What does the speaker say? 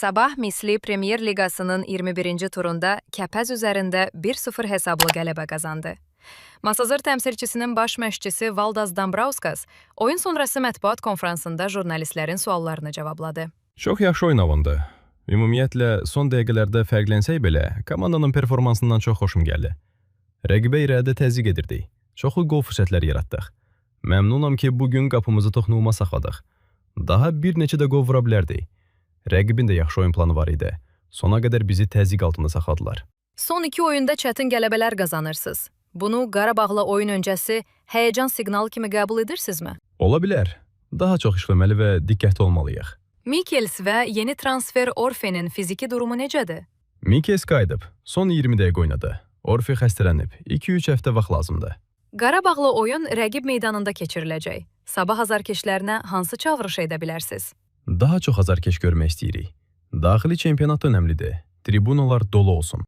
Sabah Misli Premyer Liqasının 21-ci turunda Kəpəz üzərində 1-0 hesablı qələbə qazandı. Masazır təmsilçisinin baş məşqçisi Valdas Dambrauskas oyun sonrası mətbuat konfransında jurnalistlərin suallarını cavabladı. Çox yaxşı oyun alındı. Ümumiyyətlə, son dəqiqələrdə fərqlənsək belə, komandanın performansından çox xoşum gəldi. Rəqibə irəlidə təzyiq edirdik. Çoxlu qol fürsətləri yaratdıq. Məmnunam ki, bu gün qapımızı toxunulmaz saxladıq. Daha bir neçə də qol vura bilərdik. Rəqibin də yaxşı oyun planı var idi. Sona qədər bizi təzyiq altında saxladılar. Son iki oyunda çətin qələbələr qazanırsınız. Bunu Qarabağla oyun öncəsi həyəcan siqnalı kimi qəbul edirsinizmi? Ola bilər. Daha çox işləməli və diqqətli olmalıyıq. Mikels və yeni transfer Orfenin fiziki durumu necədir? Mikes qayıdıb. Son 20 dəqiqə oynadı. Orfi xəstələnib. 2-3 həftə vaxt lazımdır. Qarabağla oyun rəqib meydanında keçiriləcək. Sabah azarkeşlərinə hansı çağırış edə bilərsiniz? Daha çox azarkeş görmək istəyirik. Daxili çempionat da önəmlidir. Tribunalar dolu olsun.